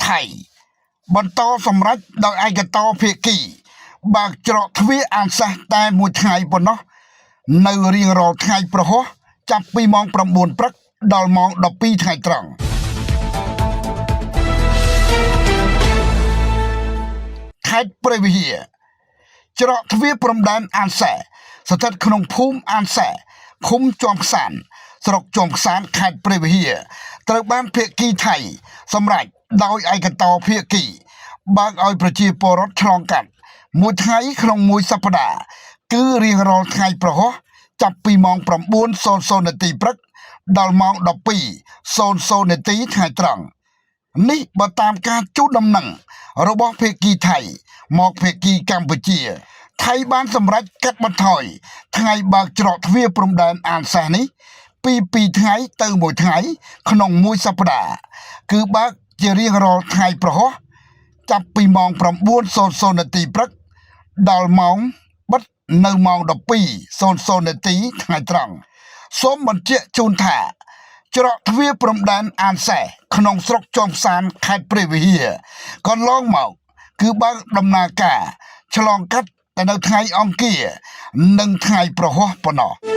ថៃ បន្តសម្រេចដោយឯកតោភាគី បើកច្រកទ្វារអានសេះតែមួយថ្ងៃប៉ុណ្ណោះ នៅរៀងរាល់ថ្ងៃព្រហស្បតិ៍ចាប់ពីម៉ោង9ព្រឹកដល់ម៉ោង12ថ្ងៃត្រង់ខេត្តព្រះវិហារច្រកទ្វារព្រំដែនអានសេះស្ថិតក្នុងភូមិអានសេះឃុំជាំខ្សាន ស្រុកជាំខ្សានខេត្តព្រះវិហារត្រូវបានភាគីថៃ សម្រេចដោយឯកតោភាគី បើកឲ្យប្រជាពលរដ្ឋឆ្លងកាត់មួយថ្ងៃក្នុងមួយសប្តាហ៍គឺរៀងរាល់ថ្ងៃព្រហស្បតិ៍ចាប់ពីម៉ោង9:00នាទីព្រឹកដល់ម៉ោង12:00នាទីថ្ងៃត្រង់នេះបើតាមការជូនដំណឹងរបស់ភាគីថៃ មកភាគីកម្ពុជា ថៃបានសម្រេចកាត់បន្ថយថ្ងៃបើកច្រកទ្វារព្រំដែនអានសេះនេះពី2ថ្ងៃទៅ1ថ្ងៃ ក្នុងមួយសប្តាហ៍គឺបើកជារៀងរាល់ថ្ងៃព្រហស្បតិ៍ ចាប់ពីម៉ោង9:00នាទីព្រឹកដល់ម៉ោងបិទនៅម៉ោង12:00នាទីថ្ងៃត្រង់សូមបញ្ជាក់ជូនថា ច្រកទ្វារព្រំដែនអានសេះក្នុងស្រុកជាំក្សានខេត្តព្រះវិហារកន្លងមក គឺបើកដំណើរការឆ្លងកាត់តែនៅថ្ងៃអង្គារនិងថ្ងៃព្រហស្បតិ៍ប៉ុណ្ណោះ។